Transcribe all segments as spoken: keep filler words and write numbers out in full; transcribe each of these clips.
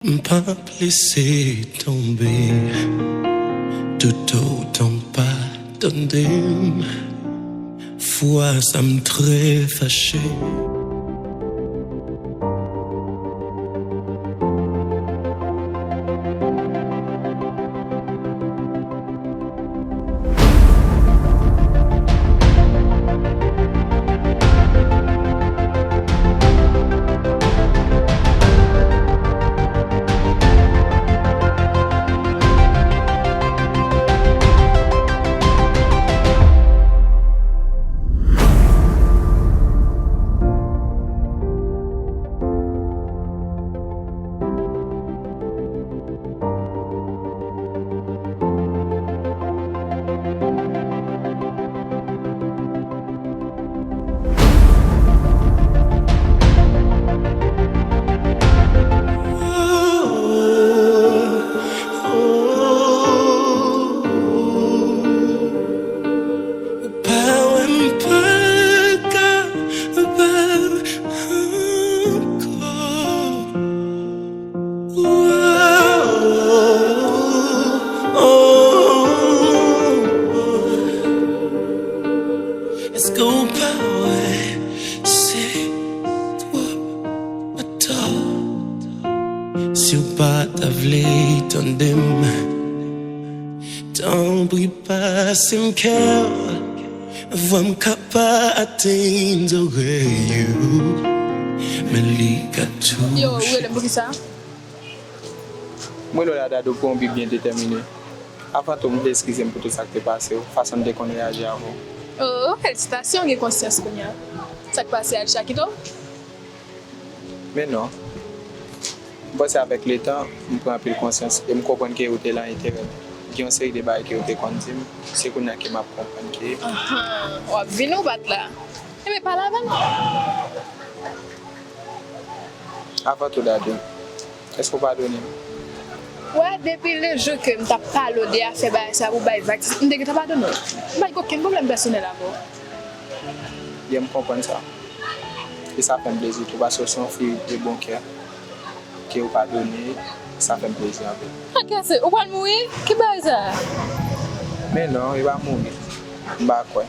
M p ap lese tonbe, toutotan w pa tande m. Fwa sa m trè fache. Ou pa wè m pa kapab ankò. Èske w pa wè se twòp atò? Si w pa ta vle tande m, tanpri pase m kè. Vwa m ka pa atenn zòrèy ou, men li ka touche. Yo, ou rele m poukisa? Mwen rele w la, Dadou, pou yon bi byen detèmine. Avan tou, m vle eskize m pou tout sa k te pase w, fason m te konn reyaji avè w. Oh, felisitasyon, w gen konsyans kounye a. Sa k pase a, li chak kite w? Men non. M panse avèk letan, m pran anpil konsyans e m konprann ke ou te lan enterè m. Gen yon seri de bagay ke ou te konn di m, se kounye a ke m ap konprann ke. Ahan, w ap vin ou pa t la. Enben, pale avè m. Avan tou, Dadou, èske w padone m? Wè, depi le jou ke m t ap pale w de afè bagay sa pou bay vag, m te gentan padone w. M pa gen okenn pwoblèm pèsonèl avè w. Byen, m konprann sa. E sa fè m plezi tou, paske w se yon fi de bon kè, ke w padone, sa fè m plezi anpil. Akase, ou pral mouri? Ki bagay sa? Men non, e pa mouri. M pa kwè.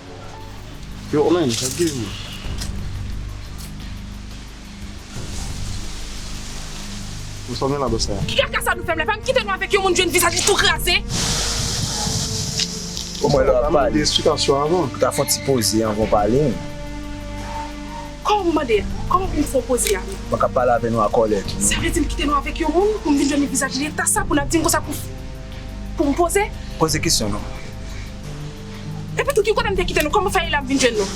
Yo, men, sa gen. Ou sa gen la, bòs la? Ki kaka sa nou fè m la? Pa m kite nou avèk yon moun jwenn vizaj li tou kraze. Ou mwen lè w ap pale. Ou ta fè yon ti poze anvan w pale. Kòman m mande? Kòman pou m fè w poze a? Mwen k ap pale avè nou a kòlè tou. Sa vle di m kite nou avèk yon moun pou m vin jwenn li vizaj li eta sa pou n ap di m konsa pou, pou m poze? Poze kesyon non. Epi tou ki kote m te kite nou? Kòman fè e la m vin jwenn nou?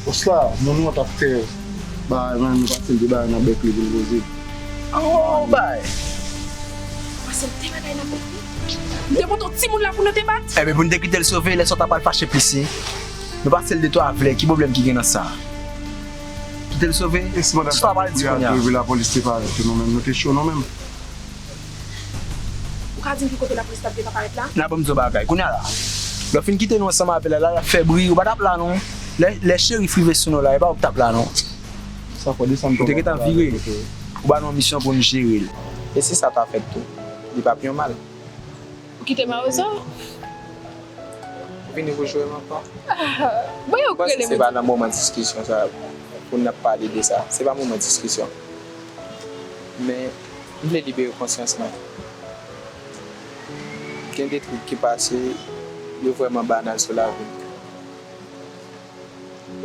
Osla, moun ou an t ap fè bagay, men nou pase l de bagay nan bèk li pou l poze. Oh, bay. Pase l de bagay nan bèk li? M te pote w timoun la pou nou te bat? Enben, pou n te kite l sove, lè sa w ta pral fache plis, wi. Nou pase l de twa vlè, ki pwoblèm ki gen nan sa? Kite l sove? E si pandan sa, kouri a tou, epi lapolis te parèt, nou menm, nou te cho, nou menm. Ou ka di m ki kote lapolis t ap gentan parèt la? N a ban m di w bagay. Kounye a la, lè w fin kite nou ansanm avè l la, l ap fè bri, ou pa t ap la non. Lè, lè cherif rive sou nou la, e pa ou k t ap la non. Ou te gentan vire. Ou ba nou yon misyon pou n jere l. E si sa ta fèt tou, li p ap yon mal. Ou kite mawozo? Ou vini pou jwe m ankò? Bon, yo krele. Mwen panse se pa nan moman diskisyon sa pou n ap pale de sa. Se pa moman diskisyon. Men, m vle libere konsyans mwen. Gen de trip ki pase, yo vrèman banal sou lavi m.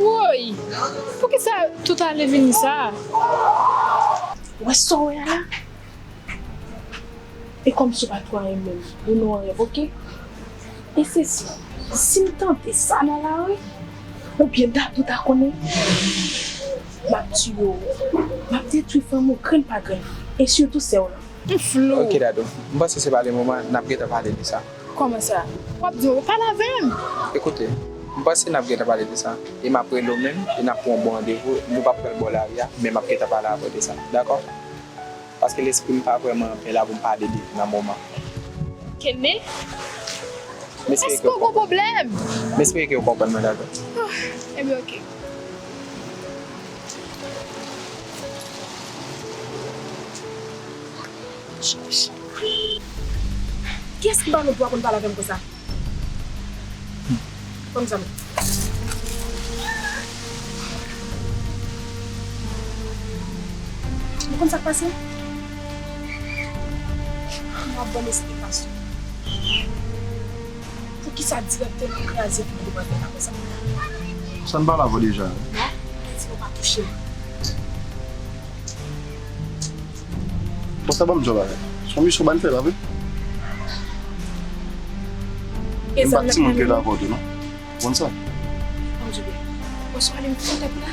Woy! Poukisa tout ale vini sa? Ou wè sa w wè a la? E kòmsi w pa twò renmen m, ou nan rèv, oke? E se si, si m tande sa nan lari, oubyen Dadou ta konnen, m ap tiye w, m ap detwi fanmi w grenn pa grenn, e sitou sè w lan. M flou. Oke, Dadou, m panse se pa le moman n ap gentan pale de sa. Kòman sa? W ap di w pale avè m? Ekoute, m panse n ap gentan pale de sa, e m ap rele w menm, e n ap pran yon bon randevou, nou p ap pran l bò lari a, men m ap gentan pale avè w de sa, dakò? Paske lespri m pa vrèman anpè la pou m pale de li nan moman. Kenny? Èske w gon pwoblèm? M espere ke w konprann mwen, dakò? Ah, ebyen, oke. Kiyès ki ba nou dwa pou n pale avè m konsa? Ban m zam. Ou konn sa k pase? M ap ban m esplikasyon. Poukisa dirèktè nou kraze figi nou pral fè apre sa? Sa n pale avè w deja. Non, m te di nou pa touche m. Bon, sa ban m djòl avè. Se yon misyon ban fè, pa vre? E m pa t timoun ke l avè w tou, non. Ou konn sa? Ann di byen. Bon, si w ale m konn tèt ou la.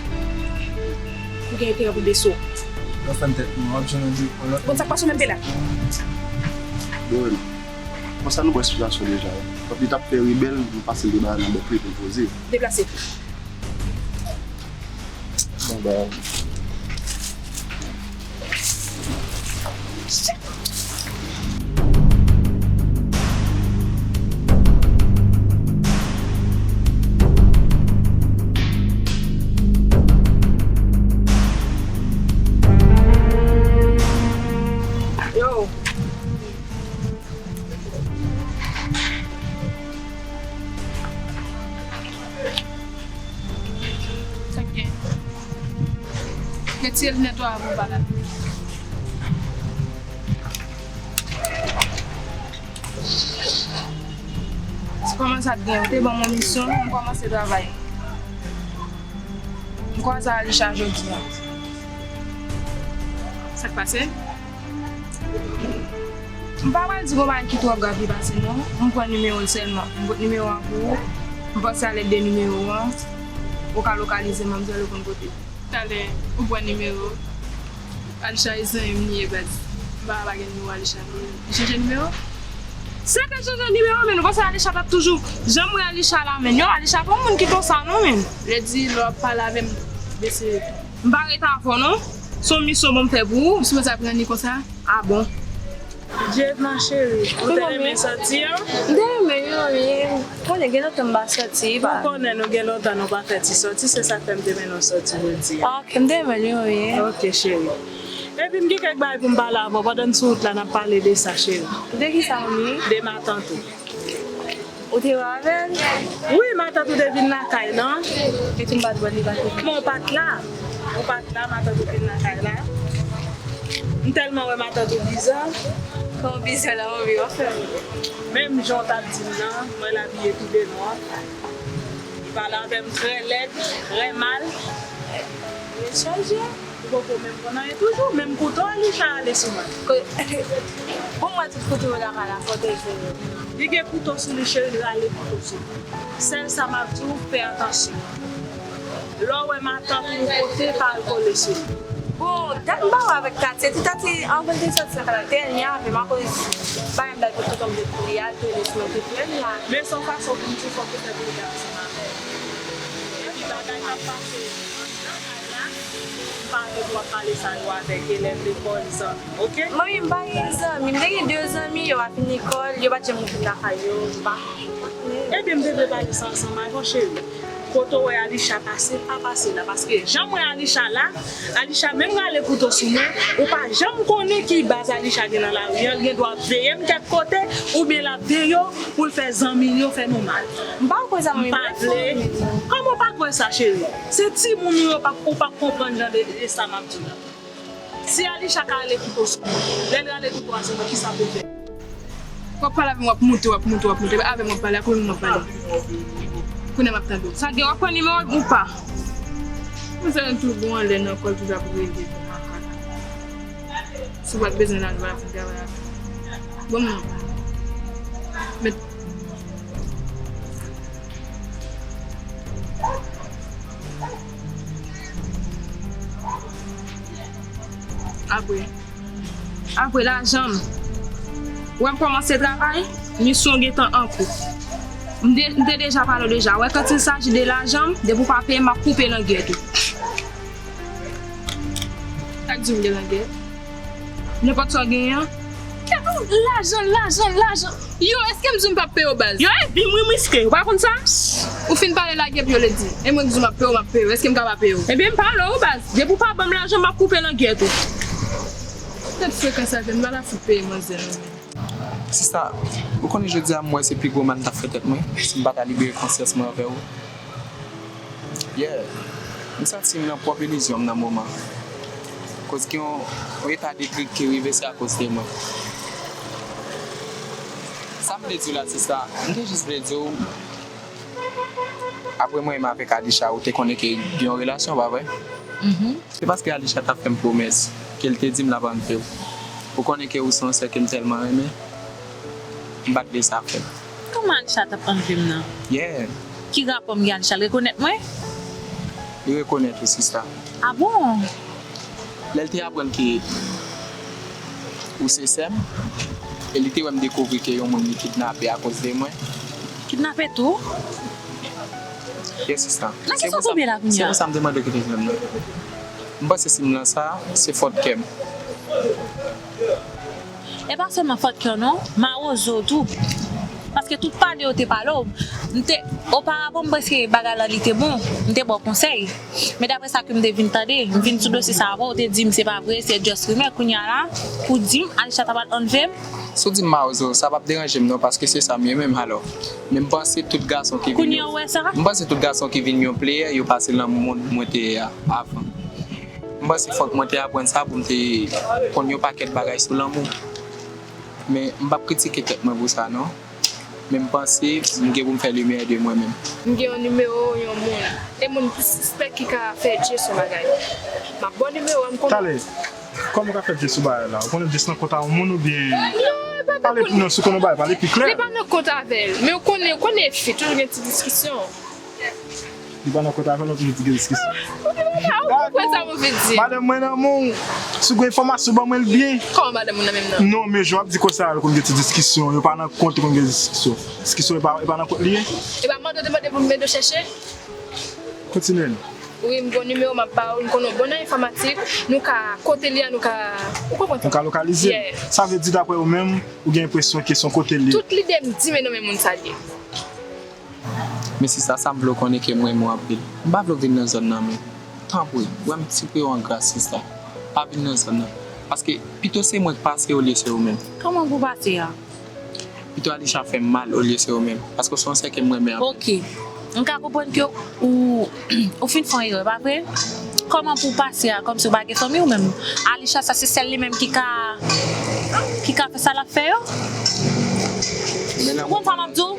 Ou gen enterè pou bese w. Lè w fè m tèt nou, w ap jwenn yon lòt. Bon, sa k pase w menm pe la? Bon, sa nou bwè sitiyasyon deja. Kòm li t ap fè rebèl, nou pase l de bagay nan bèk li pou l poze. Deplase. Bon, ba. Yo. Sa k gen? Retire linèt ou a avan w pale avè m. Se kòman sa k gen? Ou te ban m yon misyon, m kòmanse travay. M kwaze Alisha jodi a. Sa k pase? M pa pral di gon bagay ki twò grav ki pase non. M pran nimewo l sèlman. M pot nimewo a pou ou. M pase a lèt de nimewo an. Ou ka lokalize manmzèl ou konn kote. Talè, ou pran nimewo. Alisha e zanmi m li ye baz. M pa ka pa gen nimewo Alisha. Li chanje nimewo? Sa ka chanje nimewo, men ou panse Alisha t ap toujou. Jan m wè Alisha la, men yo, Alisha pa yon moun ki konsa non, men. Lè di lè w ap pale avè m, bese. M pa rete avè w non. Se yon misyon bon m fè pou ou. M sipoze ap rann li konsa? A bon. Djevna cheri, ou te renmen sòti an? M te renmen wi, manmi. Ou konnen gen lontan m pa sòti, pa. Ou konnen nou gen lontan nou pa fè ti sòti, se sa k fè m te mennen w sòti jodi a. Ah, ok, m te renmen wi, manmi. Ok, cheri. Epi m gen kèk bagay pou m pale avè w pandan n sou wout la, n ap pale de sa, cheri. De ki sa, manmi? De matant ou. Ou te wè avè l? Wi, matant ou te vin lakay lan. Epi m pa t wè l, li pa te vin. Men w pa t la. Ou pa t la, matant ou vin lakay la. M tèlman wè matant ou biza. Kòman biza la, manmi, w ap fè m? Menm jan w t ap di m nan, m wè l abiye tou de nwa. Li pale avè m trè lèd, trè mal. Mesye, ou poko menm konn anyen toujou, menm kouto Alisha ale sou mwen. Ko-, bon, mwen tout kouto yo lakay la, kote l fè yo. Li gen kouto sou li, cheri, l rale kouto sou mwen. Sèl sa m ap di w, fè atansyon. Lè w wè matant ou kote, pa al kole sou li. Bon, dat m pa wè avèk Tati. Epi Tati, anvan l te sòti lakay la, l te ènmi avè m akoz bagay m bay pou tonton m te pou li a, l te rele sou mwen, te pou ènmi avè m. Men se yon fason pou m di w fòk ou fè pwogram ansanm avè l. Epi bagay k ap pase anndan kay la, m pa gen dwa pale sa yo avèk elèv lekòl, zanmi, oke? Manmi, m pa gen zanmi. M te gen de zanmi, yo pa fin lekòl, yo pa t janm vin lakay yo, m pa. Ebyen, m te vle pale sa ansanm avè w, cheri. Kote w wè Alisha pase, pa pase la. Paske jan m wè Alisha la, Alisha menm rale kouto sou mwen, ou pa janm konnen ki baz Alisha gen nan lari an, l gen dwa veye m kèk kote, oubyen l ap veye w pou l fè zanmi l yo fè nou mal. M pa kwè sa, manmi. M pa vle. Kòman w pa kwè sa, cheri? Se timoun ou ye, ou p ap, ou p ap konprann jan de, de sa m ap di w la. Si Alisha ka rale kouto sou mwen, lè l rale kouto a sou mwen, kisa pou l fè? W ap pale avè m, w ap moute, w ap moute, w ap moute. Avè m w ap pale, ak ou menm w ap pale. Kounye a m ap tande w. Sa gen, w ap pran nimewo l ou pa? Mwen se yon tou bon anlè nan kò l toujou ap rele pou makak. Si w pa t bezwen lajan, w pa t ap vin travay avè m. Bon, non. Met Apre, apre lajan m, wè m kòmanse travay, misyon gentan an kou. M de-, m te deja pale w deja. Wè, quand il s'agit de lajan m, depi w pa peye m, m ap koupe langyèt ou. Sa k di m gen langyèt? Nenpòt sa w genyen an? Kèt ou, lajan, lajan, lajan. Yo, èske m di w m p ap peye w baz? Yo, epi m wi m riske, ou pa konn sa? Ou fin pale lage epi yo le di. E mwen k di w m ap peye w, m ap peye w. Èske m ka pa peye w? Ebyen, m pale w baz. Depi w pa ban m lajan, m ap koupe langyèt ou. Tèt frekan sa, m pa ta fout peye manzè non, men. Sista, ou konnen jodi a m wè se pi gwo mal m t ap fè tèt mwen si m pa ta libere konsyans mwen anvè ou. Yeah. M santi m nan pwòp ilizyon m nan moman. Koz gen yon, yon eta de trik ki rive se akoz de mwen. Sa m vle di w la, sista, m te jis vle di w, apre mwen menm avèk Alisha, ou te konnen ke gen yon relasyon, pa vre? Se paske Alisha t ap fè m pwomès ke l te di m l ap anlve w. Ou konnen ke ou se yon sè ke m tèlman renmen. M pa t vle sa fèt. Kòman Alisha t ap anlve m nan? Yeah. Ki rapò m gen Alisha? L rekonèt mwen? Li rekonèt ou, sista. Ah bon? Lè l te aprann ke ou se sè m, e li te wè m dekouvri ke yon moun li kidnape akoz de mwen. Kidnape tou? Yes, sista. Nan ki sa w tonbe la kounye a? Se pou sa m te mande w kite jwenn mwen. M panse si m nan sa, se fòt kè m. E pa sèlman fòt kè w non, mawozo w tou. Paske tout pale yo te pale w. M te, oparavan m panse bagay la li te bon, m te ba w konsèy. Men daprè sa ke m te vin tande, m vin sou dosye sa a avè w, ou te di m se pa vre, se just rimè. Kounye a la, pou di m Alisha ta pral anlve m. Si w di m mawozo, sa p ap deranje m non, paske se sa m ye menm, alò. Men m panse tout gason ki vin yon, m panse tout gason ki vin yon player, yo pase nan mond mwen te ye a avan. M panse fòk mwen te aprann sa pou m te konn yon pakèt bagay sou lanmou. Men m p ap kritike tèt mwen pou sa non. Men m panse m gen pou m fè limyè de mwen menm. M gen yon nimewo yon moun. E moun ki sispèk ki ka fè Jess yon bagay. M ap ba w nimewo a, m konnen. Talè, kòman w ka fè Jess yon bagay la? Ou konnen Jess nan kont a yon moun oubyen? Non, e pa nan kont. Pale pi non, si w konnen yon bagay, pale pi klè. Li pa nan kont avè l. Men w konnen, w konnen fi, toujou gen ti diskisyon. Li pa nan kont avè l, nou toujou di gen diskisyon. Ou konprann sa mwen vle di? Madanm mwen nan men w. Si w gen enfòmasyon, ban mwen l byen. Kòman madanm ou nan men m nan? Non, men jan w ap di konsa, l konn gen ti diskisyon. Yo pa nan kont, yo konn gen diskisyon. Diskisyon, e pa, e pa nan kont li ye? E pa mande w te mande pou m ede w chèche? Kontinye non. Wi, m gon nimewo m ap ba w, m konnen w bon nan enfòmatik, nou ka, kote li a, nou ka, ou konprann sa? Nou ka lokalize l. Yeah. Sa vle di, daprè ou menm, ou gen enpresyon ke se yon kote li ye? Tout lide m di, men nan men moun sa l ye. Men sista, sa m vle w konnen ke m renmen w anpil. M pa vle w vin nan zòn nan, men tanpri, wè m ti pre w an gras, sista. Pa vin nan zòn nan. Paske pito se mwen k pase olye se ou menm. Kòman pou pase a? Pito Alisha fè m mal olye se ou menm. Paske w se yon sè ke m renmen anpil. Ok. M ka konprann ke ou, ou fin fè yon erè, pa vre? Kòman pou w pase a, kòmsi w pa gen fanmi ou menm? Alisha sa se sèl li menm ki ka, ki ka fè sa l ap fè yo? Ou konn sa m ap di w?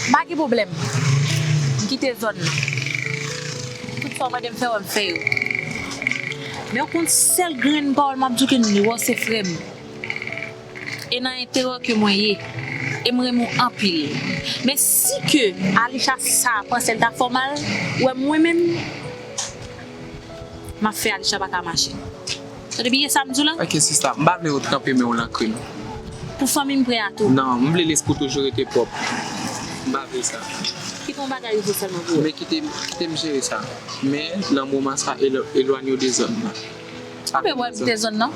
M pa gen pwoblèm. M kite zòn nan. Tout sa w mande m fè, wè m fè yo. Men w konn sèl grenn pawòl m ap di w ke nimewo se frè m. E nan enterè ke mwen ye. E m renmen w anpil. Men si ke Alisha sa panse l ta fè w mal, wè mwen menm, m ap fè Alisha pa ka mache. Tande byen sa m di w la? Ok, sista, m pa vle ou tranpe men w nan krim. Pou fanmi m prè a tou. Non, m vle lespri w toujou rete pwòp. M pa vle sa. Kite yon bagay rive w sèlman pou ou. Men kite, kite m jere sa. Men, nan moman sa, elo-, elwanye w de zòn nan. Ou pe wè m kite zòn nan?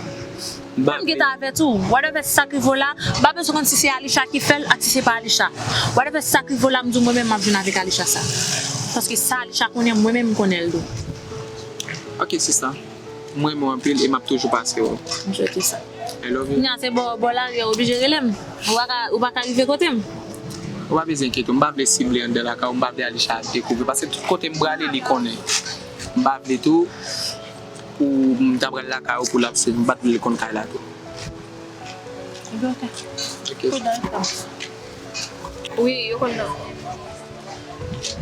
M gentan avèti w. Whatever sa k rive w la, m pa bezwen konn si se Alisha ki fè l ak si se pa Alisha. Whatever sa k rive w la, m di w mwen menm m ap jwenn avèk Alisha sa. Paske sa Alisha konnen, mwen menm m konnen l tou. Ok, sista. M renmen w anpil e m ap toujou pase w. M swete sa. I love you. Kounye a se bò, bò lari a, ou oblije rele m. Ou pa ka, ou pa ka rive kote m. Ou pa bezwen enkyete w, m pa vle sible anndan lakay ou, m pa vle Alisha dekouvri. Paske tout kote m prale, li konnen. M pa vle tou pou m ta pral lakay ou pou l ap swiv m, m pa t vle l konn kay la tou. Ebyen, ok. Ok. Wi, yo konn nan.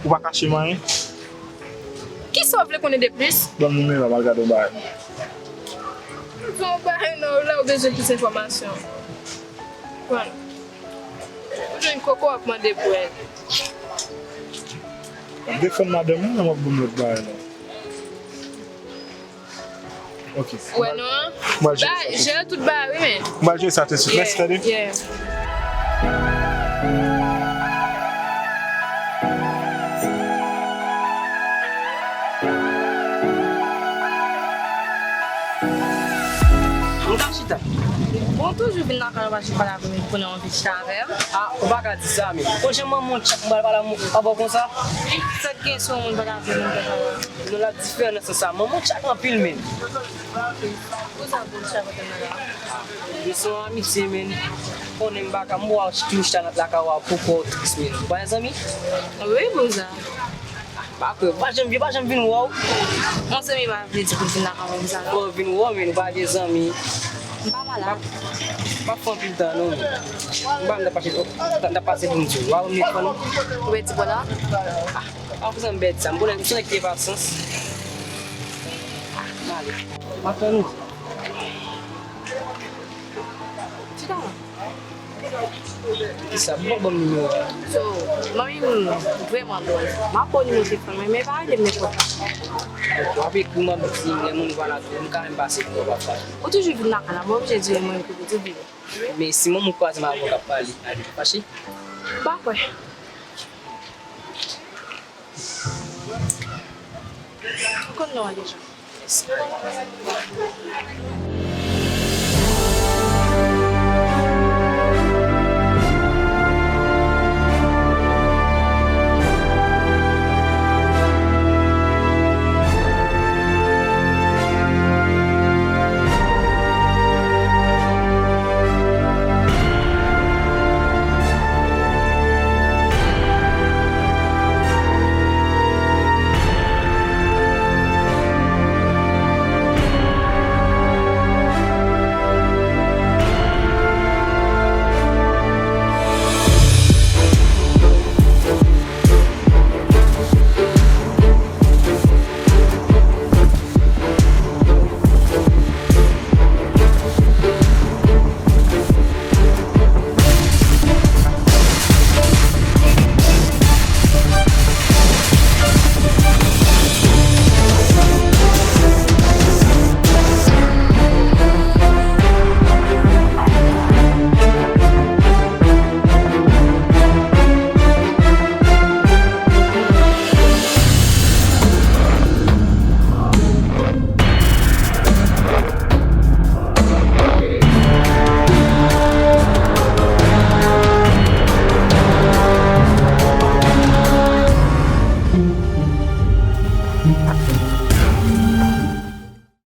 Ou pa kache m anyen? Kisa w vle konnen de plis? Ban m nimewo a, m al gade yon bagay. Ban yon bagay non, la ou bezwen plis enfòmasyon. Pran. Ou jwenn koko w ap mande bwè. W ap defann madanm ou, men w ap ban m lòt bagay la. Ok. Wè non an? M pral jere sa. Jere tout bagay wi men. M pral jere sa tousuit. Mèsi tande. Yeah. Bon, toujou vin lakay ou pa janm pale avè m, konnen w anvi chita avè m. Ah, ou pa ka di sa, men. Ou jan manman w tchak m pral pale avè w konsa? Sa k gen si yon moun pale avè m, moun pale avè m? Non, l ap diferan nan sans sa. Manman w tchak anpil, men. Pou sa, pou sa, pou sa. Nou se yon amitye, men. Konnen m pa ka, m wè w toujou chita nan lakay ou pou kò w tris, men. Ou pa gen zanmi? Wi, pou sa. Pa kwè, pa janm vin, pa janm vin wè w. Yon zanmi pa vle di pou vin lakay mwen sa. Bon, vin wè w, men nou pa gen zanmi. M pa malad. Pa fè anpil tan non, men. M pa m ta pase, ta, ta pase pou m di w. Wa ou met fanm. Ou vle di pou la? Pa fè sa m bèt sa. M konnen m se nèg ki gen pasyans. M ale. M ap tann ou. Chita la. Kisa? Bon, ban m nimewo a. So, manmi m vrèman dwòl. M ap ba w nimewo telefòn mwen, men pa rele m nenpòt. Ok, w ap ekri m, w ap di m lè moun pa la tou, m ka menm pase pou w pafwa. Ou toujou vin lakay la, mwen oblije di w e mwen ki pou di w vini. Men si manman w kwaze m avè w k ap pale, ale, fache? M pa kwè. Ou konn non an deja.